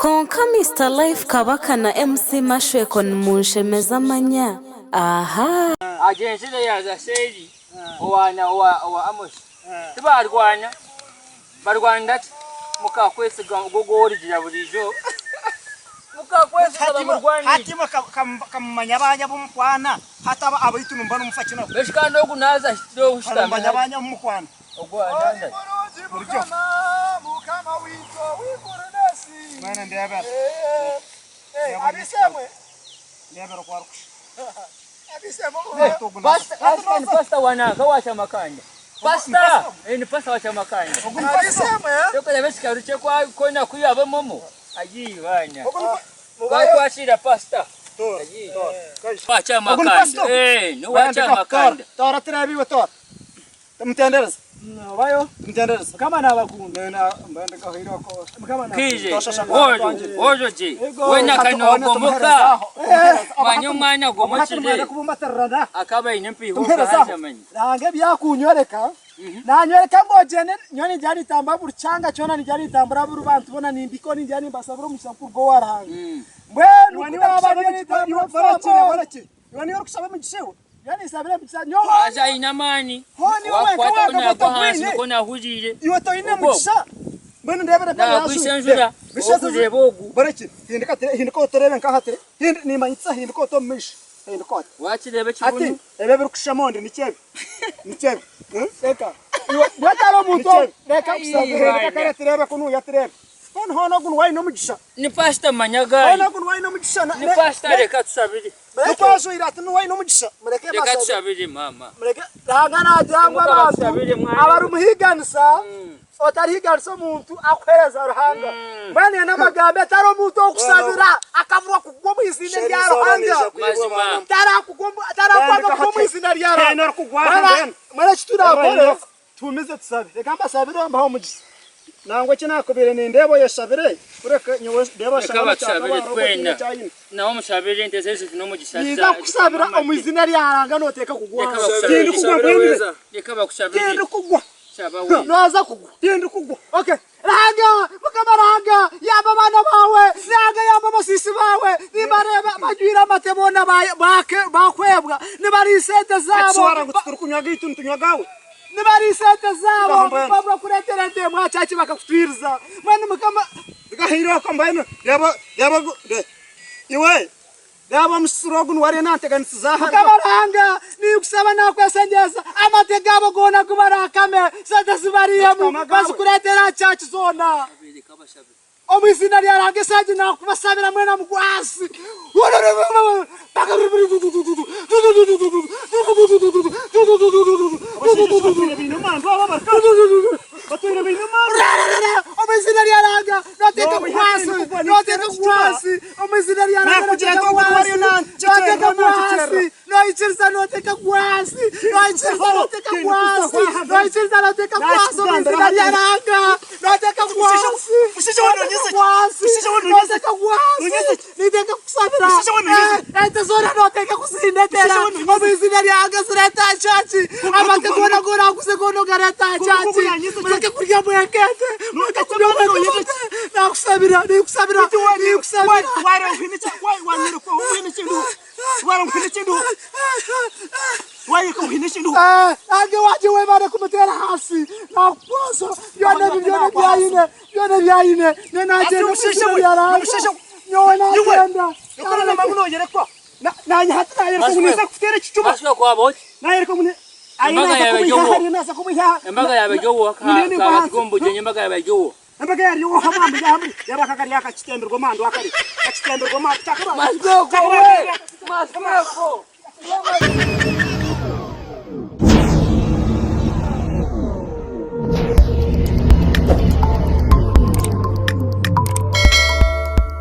Kwonka Mister Life Kabaka na MC Mashweko nimunshemeza amanya ahaa. Agyenzire yaaza seeri owa Amosi. Tibaarwana. Barwanira ki? Mukakwesiga ogwo ogu origira buriijo. Mukakwesiga bamurwanire. Hati imwe ka mumanya abanyu abu mukwana, hati abaitu nimuba nimufa ki nabo? Beshi kandi ogu naaza ahikire ohu Ka nimumanya abanyu abu mukwana. Ogu anyandaye. Ori murungi Mukama, Mukama waitu ow'eiguru n'ensi. Mbwenu ndeebera. Ab'eishe-emwe. Ndeebera oku arikushusha. Pastor ni pastor wa nanka wa Kyamakanda. Pastor eh ni pastor wa Kyamakanda. Tokareba ekikaru kye kwona ku yaba omu. Ayi banya. Kwakwakira pastor. Wa Kyamakanda. Eh ni wa Kyamakanda. Tora turebe iwe tora. Tumutendereze. Obayo. Tumutendereze. Mukama nabakunda. Mukama Kiije ojo gye weena kanogomoka manya omwana agomokire akaba aine empiiha ogu Ruhanga ebi yakunyoreka nanyoreka ngu ogyende nyowe ningira nintambura buri kyanga kyona ningira nintambura buri bantu boona nimbika ningira nimbasabira omugisha kuruga owa Ruhanga mbwenu ku naaba ndiyo nintambura Iwe niiwe orikushaba emigisha iwe? Nyowe ninsabira emigisha nyowe. Haza aine amaani. Hoona iwe wenka Wakukwataho wenka naagwa ahansi otagwine. nikwo naahuriire. Iwe toine Ogwo. mugisha. Mbwenu ndeebera empare Naagwisa yaashu. enjura Bisha okureeba ogu. Bareki, hinduka tire, hinduka otureebe nkaha tire. Hindu, niimanyitsa hinduka ote omu maisho. Hinduka oti. Waakireeba Hati, ekibunu? ebi ebirikushusha mondi nikyo ebi. Nikyo ebi. Hmm? Reka. Iwe iwe otari omuntu Nikyo ebi. reka Ai, nkusabire. Hinduka kare tureebe kunuuya tureebe. Hoona hoona ogu niwe aine omugisha. Ni pasita manya gaayi. Hoona ogu niwe aine omugisha. Ni pasita reka tushabire. Nikwo ajwaire ati niwe aine omugisha. Mureke Reka mbasabe. tushabire maama. Mureke Ruhanga naagira ngu Mukama abantu tushabire mwana. abarimuhiiganisa otarihiiganisa omuntu akuheereza Ruhanga. Mbwenu ayo n'amagambo atari omuntu okushabira akaburwa kugwa omu iziina rya Ruhanga. Mazima. Tarakugwa omu- Tarakwanga kugwa omu iziina rya Ruhanga. Haine orikugwa aha mbwenu. Mbwenu eki turakore Tuhumize tusabe. Reka mbasabire mbahe omugisha. Nangwa eki naakubaire nindeeba oyeshabire, kureka nyowe ndeeba Reka shana batushabire kyakabaara ogwo twena. tihaine eki aine. Nawe omushabire ente ze zifune omugisha Ninza kukushabira omu izina rya Ruhanga noteeka kugwa Reka ahansi. bakushabire. Tindikugwa mbwenu. Reka bakushabire. Tindikugwa. Shaba we. Noza kugwa. Tindikugwa. Okay. Ruhanga, Mukama Ruhanga, yamba abaana baawe. Ruhanga yamba abasiisi baawe. Nimbareeba banywire amate boona baakwebwa. Nibariisa ente zaabo. Ekiswara ngu titurikunywa agaitu nitunywa agaawe. Nibariisa ente zaabo, babura kureetera ente emwe aha kyaki bakakutwiriza. Mbwenu Mukama. Reka mbwenu reeba reeba iwe reeba omusiri ogu niwe ariyo nanteganisiza aha. Mukama Ruhanga, ninkusaba naakwesengyereza, amate gaabo goona agu baraakame, sente zi bariihamu bazikureetere aha kyaki zoona. Omu iziina rya Ruhanga esaaha egi naakubasabira mwena mugwe ahansi. Omu iziina rya Ruhanga noteeka kugwa ahansi, noteeka kugwa ahansi. Omu iziina rya Ruhanga noteeka kugwa ahansi, noteeka kugwa ahansi. Noikiriza noteeka kugwa ahansi, noikiriza noteeka kugwa ahansi, noikiriza noteeka kugwa ahansi omu izina rya Ruhanga. Noteeka kugwa ahansi, noteeka kugwa ahansi, noteeka kugwa ahansi. Ninteeka kukusabira. Ente zoona noteeka kuzindetera omu izina rya Ruhanga zireete aha kyaki. Amate goona agu oraguze goona ogareete aha kyaki. Mureke kurya mwekente, mureke kurya mwekente. Nakusabira, ninkusabira, ninkusabira. Nange wangye webare kumuteera ahansi nakukwasa byona ebi byona ebi ayine byona ebi ayine nyowe nagyenda omu izina rya Ruhanga nyowe nagyenda Nanye hati nayereka ngu ninza kukuteera ekicuba nayereka ngu Embaga yaaba eri owa kaabatiga omu bugyenyi embaga yaaba eri owa. Embaga yari oha mwambu yahamuri yaba akagari akakitembirwa mandu akari kakitembirwa mandu Masiko we! Masiko!